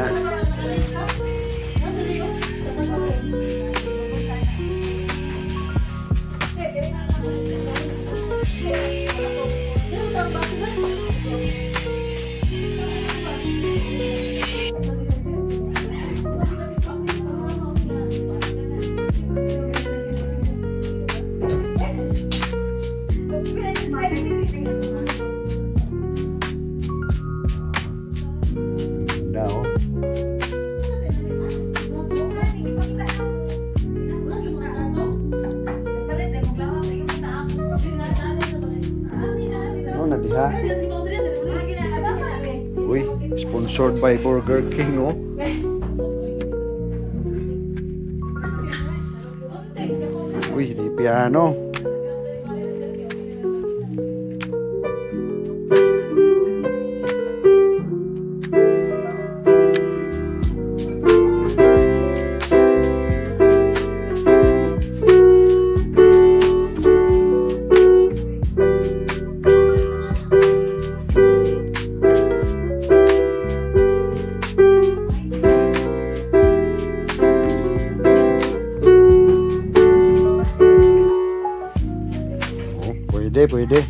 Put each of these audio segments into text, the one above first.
Kusina. Ganda, oh. Ano na diha? Uy, sponsored by Burger King, oh. Uy, di piano. Oh, pwede, pwede.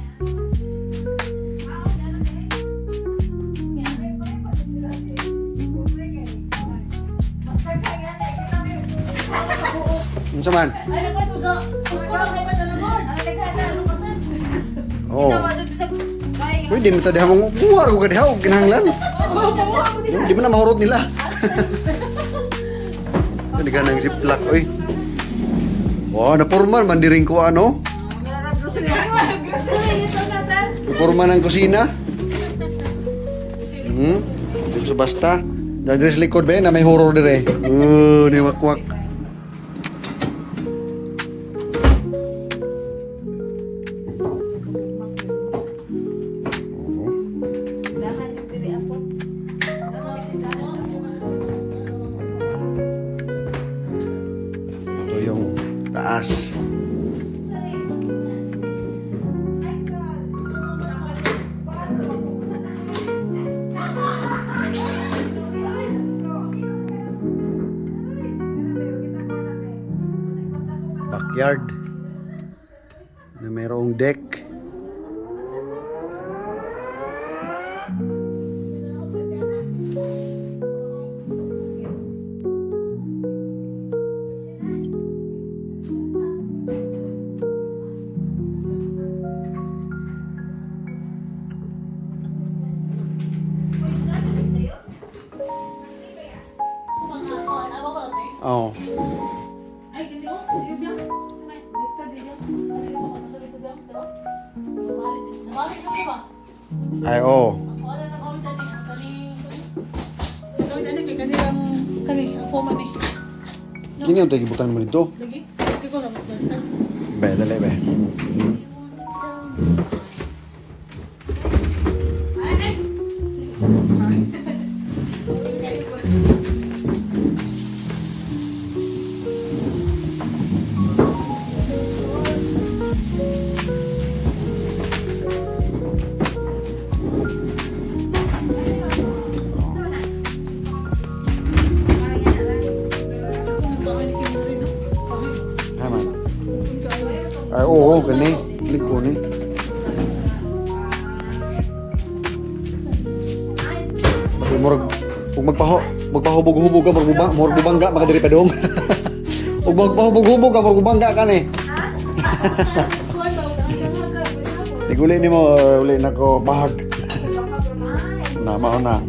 Unsa man? Oh. Pwede mo ta diha mong buha ko diha og kinahanglan. Di mo na mahurot nila. Hindi ka nang ziplock, oy. Wow, napormal man diring ko ano. Napormal ang kusina. Di sa basta. Diyan sa likod ba na may horror dire. Oh, ni wakwak. Oo. Ito yung taas. Backyard na mayroong deck. Oh. Ay, oh. Kini ang tagibutan mo dito. Be, dali be. Tama. Ay, oo, gani. Liko ni. Pati murag ug magpahubog-hubog ka, murag bubangga maka diri pa dong. Ug magpahubog-hubog ka, murag bubangga ka ni. Tiguli nimo, uli na ko bahag. Na mao na.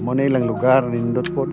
Mo na ilang lugar nindot pod.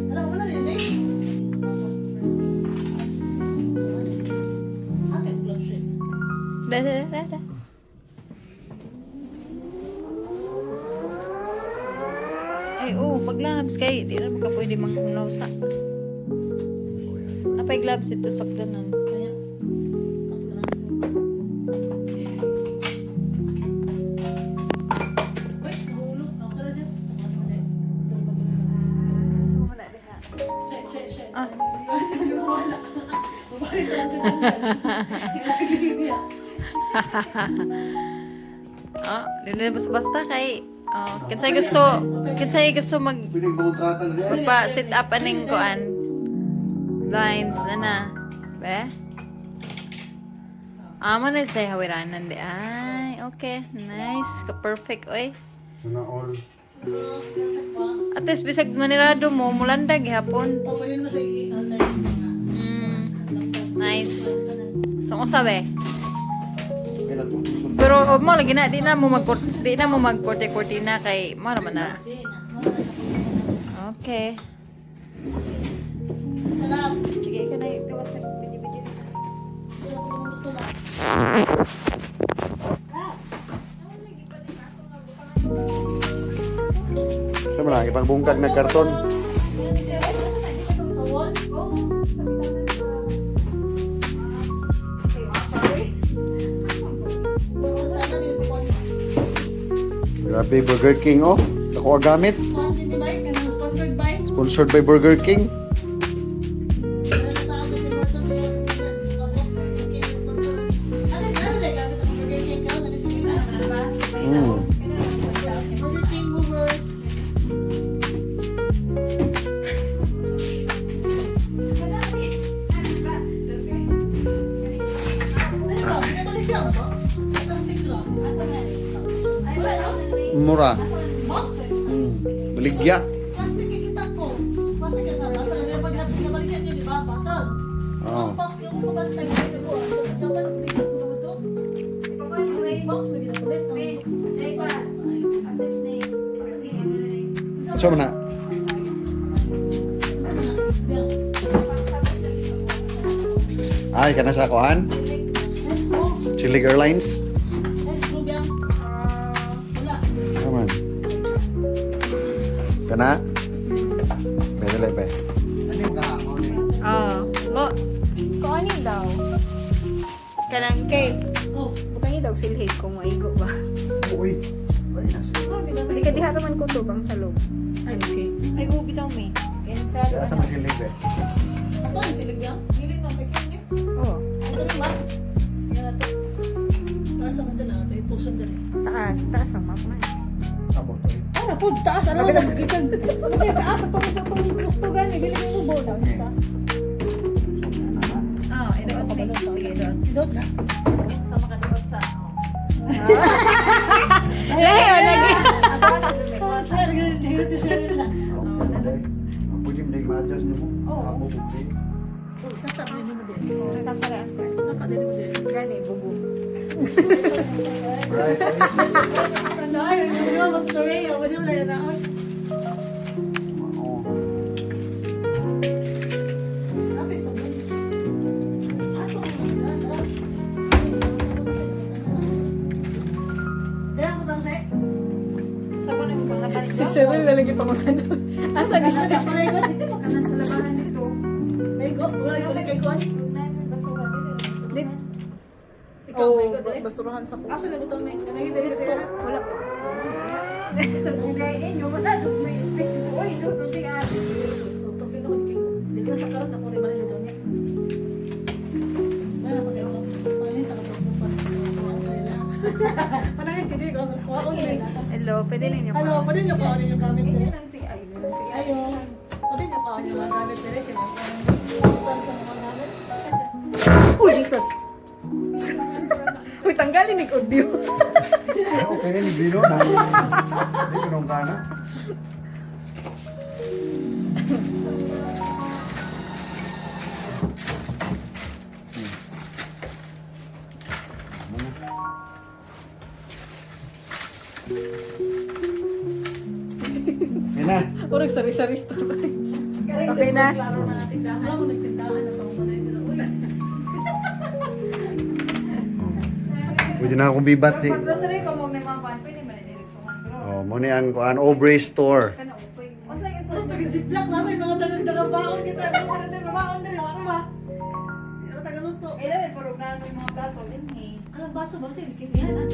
Alam mo na rin eh. Ate, gloves eh. Da, da, da, da. Ay, oh, pag-gloves kay di na ka pwede manghunaw sa. Napay gloves ito sa danon. Kaya, sakto na lang. Uy, nahulog. Okay na siya. Siya, siya, siya. Ah. Wala. Bumalik lang sa kanya. Yung sa linya. Ah, di na basta-basta kay oh, kinsay gusto mag Pwede kontrata na diay. magpa set up aning kuan. Blinds na na. Be? Amo na say hawiranan di ay. Okay, nice. Ka perfect oy. Sana all. At least bisag manirado mo mulanda gihapon. Oh, pwede naman siya i-alter yung mga Nice. So kung sabi. Okay na to. Pero o mo lagi na di na mo mag korte kortina kay mara man na. Di na. Wala na sa Okay. Salam. Sige ka na gawas sa bidi-bidi. Wala ko naman gusto na. Sama na ipagbungkag na karton. Sa wall? Oh. Wala na yung sponsor. Grabe Burger King oh. Ako ang gamit. Sponsor ni Mike, kanang sponsored by. Sponsored by Burger King. Wala na sa ato si Martin Reyes, si Sponsor. Okay, sponsor. Ano ano na gamit ang Burger King ka? Ano sa kila? Burger King movers. Ano ba? Pinabalik lang, box? Plastic lang. Wala, no? Mura. Box? Baligya. Plastic yung kita ko. Plastic yung sa bottle. Ano pag nabs pinabalikan niyo, di ba? Bottle. Oh. Ang box yung pabalik tayo sa ito. Tapos sa Japan, balikan ko naman to. Box, may ginapalit. So na. Ay kana sa kuan. Let's go. Chilig Airlines. Let's go, Biang. Wala. Come on. Kana. Bedele be. Ano yung kahapon eh? Oh, Mo, kung ano daw? Kanang kay, Oh. butang daw silhig kung maigo ba. Uy. Ay, nasa. Oh, di ba? Hindi ka diha raman ko tubang sa loob. Ay, okay. Ay, oh, bitaw mi. Asa man silhig be? Ito, yung silig niya. Giling na, pagkain niya. Oo. Ano na ba? Sige natin. Para sa man sila, ito yung puso din. Taas, taas ang map man. Sabot eh. Ano po, taas. Alam mo, nagkikag. Ano ba yung taas? Ang sa itong gusto gani. Giling mo bo na. Sa. Oh, idoot mi. Sige, idoot. Idot na. Sama ka doot sa. Lahi, o lagi. Ay, ganito siya nila. Okay. Ang pwede mo ma-adjust niyo mo. Oo. Amo pwede. Oh, isang tabi mo din. Sa paraan ka. Isang ka din mo din. Gani, bugo. Right. Ano, ay, hindi mo mas sorry. Ako di mo na yan ako. Oo. Ate, sabon. Ato, ano, Kaya mo tang siya? Sa ko nang pangalan Si Cheryl na lagi pangutan. Asa ni Sa siya? palay ko. Dito ka na sa labahan dito. May go, wala ko kay Kwan. Basura Dit. Ikaw, Oh, may go dali. basurahan sa ko. Asa na butang may? Kanang dali kasi Dito, ha. wala pa. Sa bugay inyo, wala jud may space dito. Oy, doon si ate. Pag ko ni kay. Dili na sa karon ako rin balik dito niya. Wala ko dito. Pangalin sa katong pa. Panangin kiti ko. Wa on. Hello, pwede ninyo Hello, pwede niyo pa yung gamit Inyo dili. lang si ay, inyo lang si Ayo. Pwede niyo pa yung gamit dili kay. Butang sa mga gamit. Oh, Jesus! Uy, tanggalin ni audio. Okay na ni Bino na. Hindi ko nung kana. Yan na. Urag sari-sari store. Okay na. Wala mo nagtindahan na pang manay dira. Uy. Pwede na akong bibat eh. Grocery ko mo may mga kuan pwede man dili ko man bro. Oh, mo ni ang kuan Aubrey store. Kana upoy. Unsa yung Tapos sauce? pag-ziplock na may mga dagang-dagang baon kita. Mga dagang baon diri, ano ba? Ano tagaluto? Eh, labi pero na yung mga plato dinhi. Anong baso ba? Sige, kinihan ah.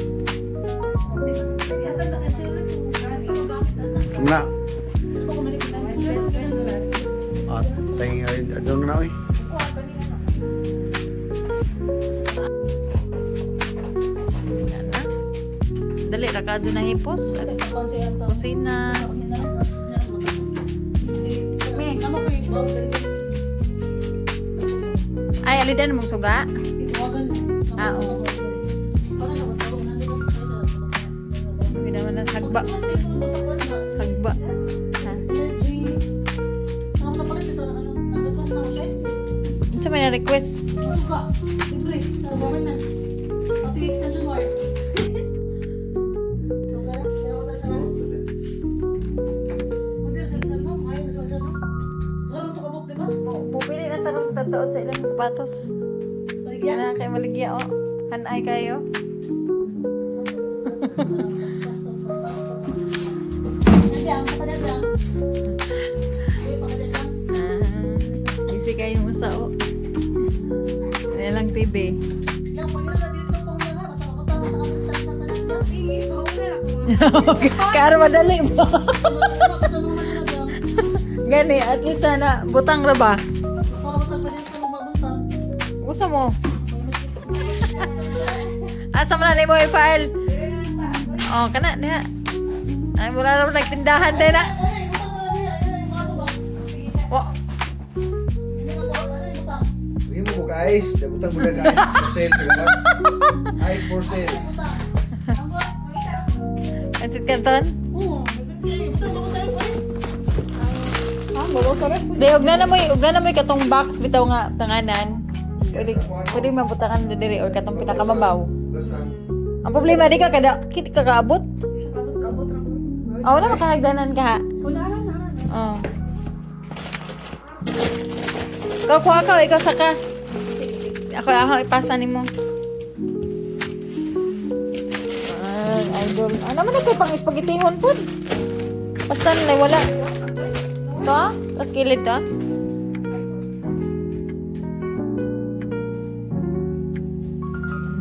Yata na kasi ulit kung gani. Gamit na. Na. Ano ba kumalik na? Let's go class. At tayo ay doon na oy. Dali ra ka na hipos. At kusina. Ay, alidan mong suga. Ah, oo. Hindi naman na hagba. Hagba. Ha? Unsa may na request? Pupili na tanong tataod sa ilang sapatos. Kana kay maligya oh. Hanay kayo. Ah, busy kayong usa oh. Wala lang TV. Kaya madali mo. Gani, at least sana butang ra ba? Usa mo. Asa man na mo i-file? Oh, kana diha. Ay, wala naman nagtindahan din na. Oh, Sige mo ko guys, dabutang mo lang ice for sale sa gawas. Ice for sale. Pansit Canton? Di, ugna na mo'y katong box bitaw nga tanganan. Pwede, pwede mabutangan na diri or katong pinakamabaw. Ang problema di ka kada kit ka kaabot. Oh, wala makahagdanan ka. Wala na. Oh. Ikaw kuha ka, ikaw saka. Ako ako ipasa nimo. Ay, idol. Ano man kay pang espagetihon pud? Basta na wala. To? Tapos kilid to?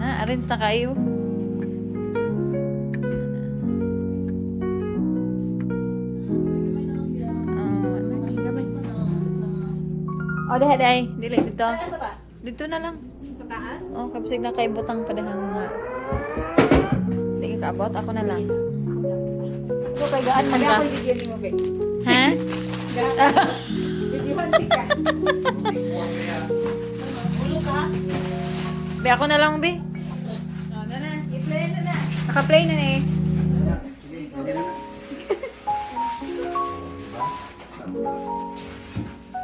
Na, arrange na kayo. Oh, gamay. Oh, diha diay. Dili dito. Dito na lang. Sa taas? Oh, kabsig na kay butang pa dihang nga. Di ka kaabot, ako na lang. Ikaw kay gaan man ka. Ako video ni mo, be. Ha? Videohan si ka. Be, ako na lang, be. Naka-play na na eh.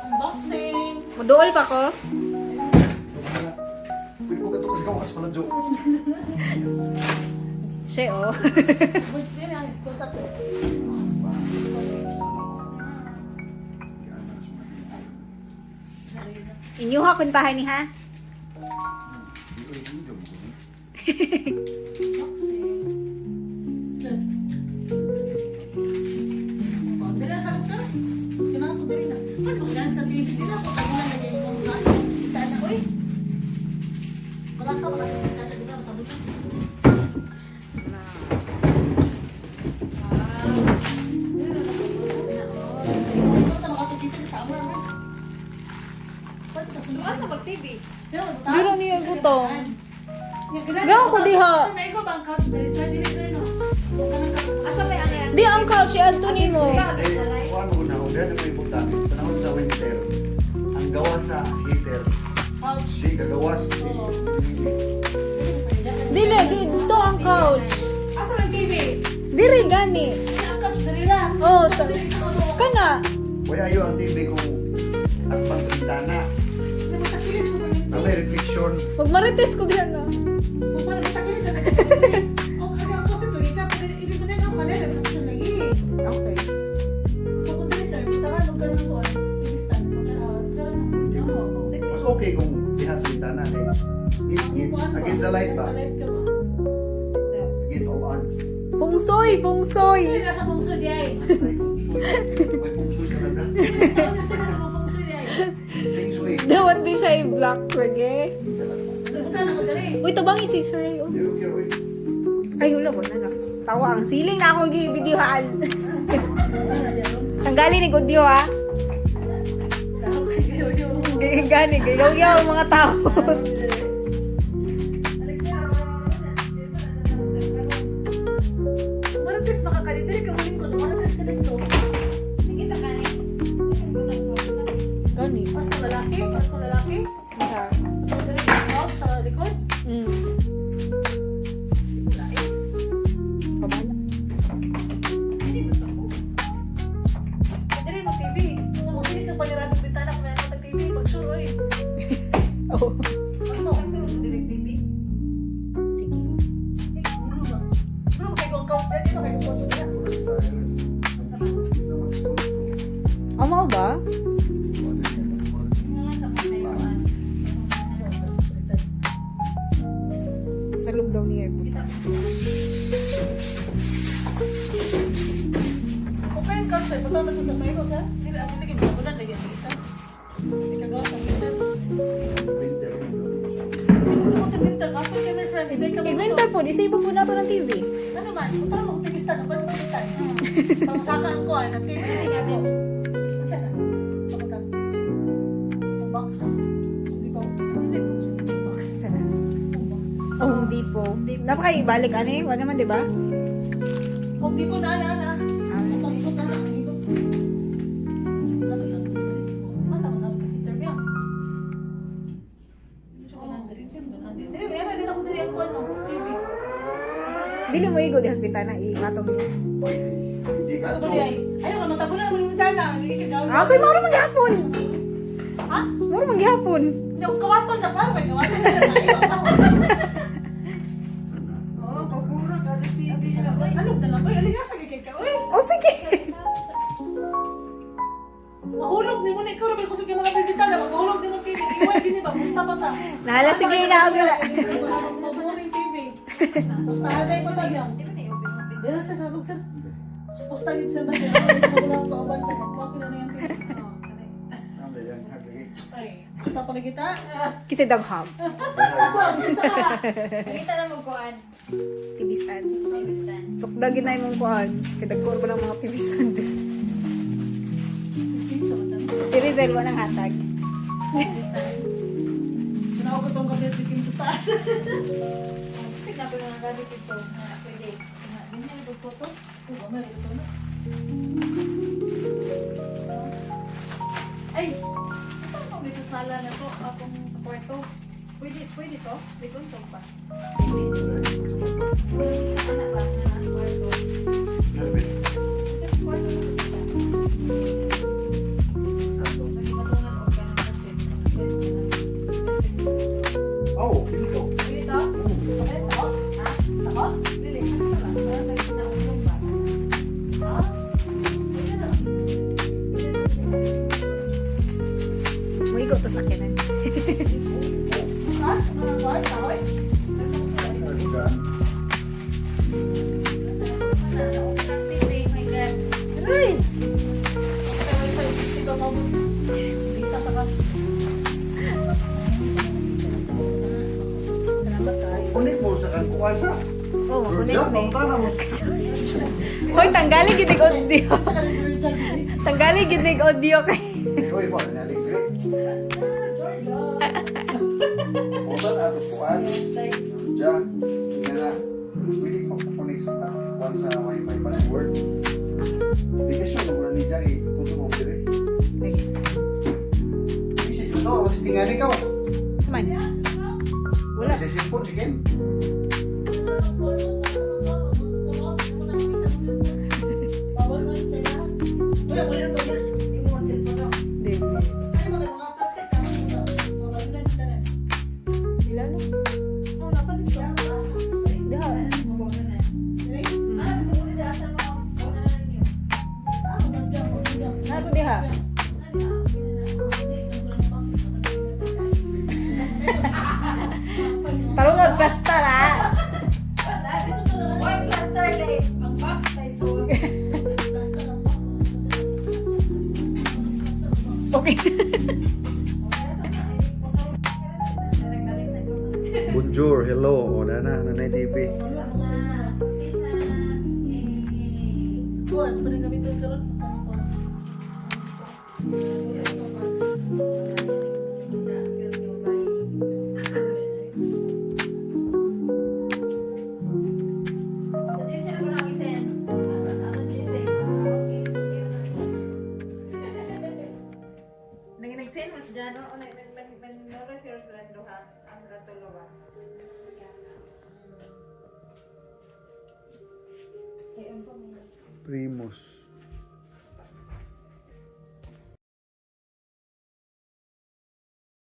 Unboxing! Muduol pa ko. Pwede mo ka to kasi gawas pala jo. Siya oh. Wait, yan ang expose ato. Inyuha kuntahan ni ha. Dili sa akong sir. Mas kinahanglan ko dili na. Ano ba sa TV? Dili ako tagulan na ganyan mo sa Kita na oy. Wala ka wala sa kita sa dili ako tagulan. Asa mag-TV? Diro niya yung butong. Gawa ko diha. Sir, ba ang couch diri sir? Dili sir no. Asa may ang Di ang couch i-adto nimo. Kuan mo na, huwag na mo ibutang. Panahon sa winter. Ang gawa sa heater, Couch. Di kagawas. Oo. Dili, dito ang couch. Asa ang TV? Diri gani. Ang couch diri ra. Oh, Sa diri sa ano? Kana. Wala ayo ang TV kung atbang sa bintana. Hindi mo takilid ko man. Na may reflection. Pag marites ko diyan na. Kung paano mo takilid sa Oh, ano ako sa tuloy ka, pero hindi mo na ang panel, ang siya lagi. Okay. Kung diri sir, tangan og kanang kuan, TV stand, Mas okay kung diha sa bintana kay against the light ba? Sa light ka ba? Against all odds. Fungsoy, fungsoy. Sino nasa feng shui di ay? May feng shui. May feng shui talaga. Saan sino sa feng shui di ay? Feng shui. Dapat di siya i-block lagi. Buta na ko diri. Uy, tabang si Sir Ray, oh. Di okay, oy. Ay, wala ko na lang. Tawa ang siling na akong gi-videohan. Wala di aron. Tanggalin ni audio ah. Gani, gayaw ang mga tao. Marites makakali diri ka muling ko, marites ka dito. Nakita ka ni. Gani. Pas ko lalaki, pas ko lalaki. Ito diri sa couch sa likod. Wala eh. Kabala. Diri mo TV. Kung mo ka panirado bintana kung meron ka TV, pag sure oy. Oh. Ano? Sige. Eh, ulo ba? Pero kay kong couch dito, kay kong couch dito. Amo ba? Sa loob daw niya. Okay, ang couch ay butang na to sa payo sa. Dili ang lagi mo lagi ang kita. Ikagawa sa kita. Printer. Siguro ko timinta ka kay my friend, ibay ka mo. I-winter po, isa po na to ng TV. Ano man, butang mo TV stand, butang mo TV stand. Pangsaka ang kuan ang TV. Unsa na? Pabutang. Ang box. Di ba? Box. Sana. Ang box. Oh, hindi po. Napakaibalik ano eh. Wala naman, di ba? Kung di ko na na na. Kung ikot na na, ikot. Ano yan? Mata ko na interview. Dili, meron din ako dili ang kuan no, TV. Dili mo igo di hospital na i-matong. Hindi ka Ano to. ba di ay? Ayaw ka matabunan mo yung bintana. Hindi ka gawin. Ah, Okay, moro mangyapon. Ha? Moro mangyapon. Hindi ako kawaton siya, klaro kay kawaton siya. Ayaw ako. Oo, pagpuro ka. Di sila. Salog na lang. Uy, aligasa gigil ka. Uy, Oh, sige. mahulog ni mo na ikaw ra may kusog yung mga bintana. Mahulog ni mo TV. Iwan din ba? Musta pa ta. Nahala, sige na ako. Maburing TV. Musta na ko tagyang. Di ba na i-open open? Dili sa salog sir. Pusta gid sa bata. Wala ko kauban sa magkuha na yung TV. Ay, pusta pa na kita. Kasi dagham. Nakita na magkuan. TV stand. TV stand. Sukda ginay mong kuan. Kay dagko pa ng mga TV stand. Si Rizal walang hatag. TV stand. Sinaw ko tong gabi bikin ko sa taas. Kasi nato na ang gamit ito. Na pwede. Na, ganyan ang photo. Oo, meron ito na. Ay! Saan mo dito sala na to? Akong sa kwarto. Pwede, pwede to? May tuntog pa. Pwede. Sa na ba? Na nasa kwarto. Ito sa kwarto na to siya. Pwede matungan o ganun kasi. Oh, dito. Pwede to? Okay, ako? Ha? Ako? Dili, ano ba? Parang sa kinaulong ba? Ha? Pwede na. Muigo to sa kinan. Ha? Ano ang kuwan? Kahoy? Wala, na-open ang TV. My God. Aray! Okay, wifi. Ikaw mo. Dita sa ka. Salamat kayo. Connect mo sa kang kuwan sa. Oh, makulit Georgia, na eh. pangutana mo. Hoy, tanggalin gid og audio. Sa ka rin Georgia. Tanggalin gid og audio kay. Eh, oy, mo naligre. Georgia. Utan atos kuan. Georgia. Nga na. Pwede ko connect sa kuan sa wifi password. Di kasi mo na ni Jackie, puto mo dire. This is to, kasi tingani ka. Man. Wala. Sa cellphone si Ken. Di mo mag-cellphone, no? Di. Ila no? Oh, napalit ko. Diha. Ano, tungkol dito, asa mo? Una na ninyo. Nako diha. Tarong nagplasta ra. White cluster kay ang box na its own. Okay. Bonjour, hello. O, dana, nanay TV. Nag-send mo si Jano, o nag-noro si Orlando ha, ang katulo ba? Primus.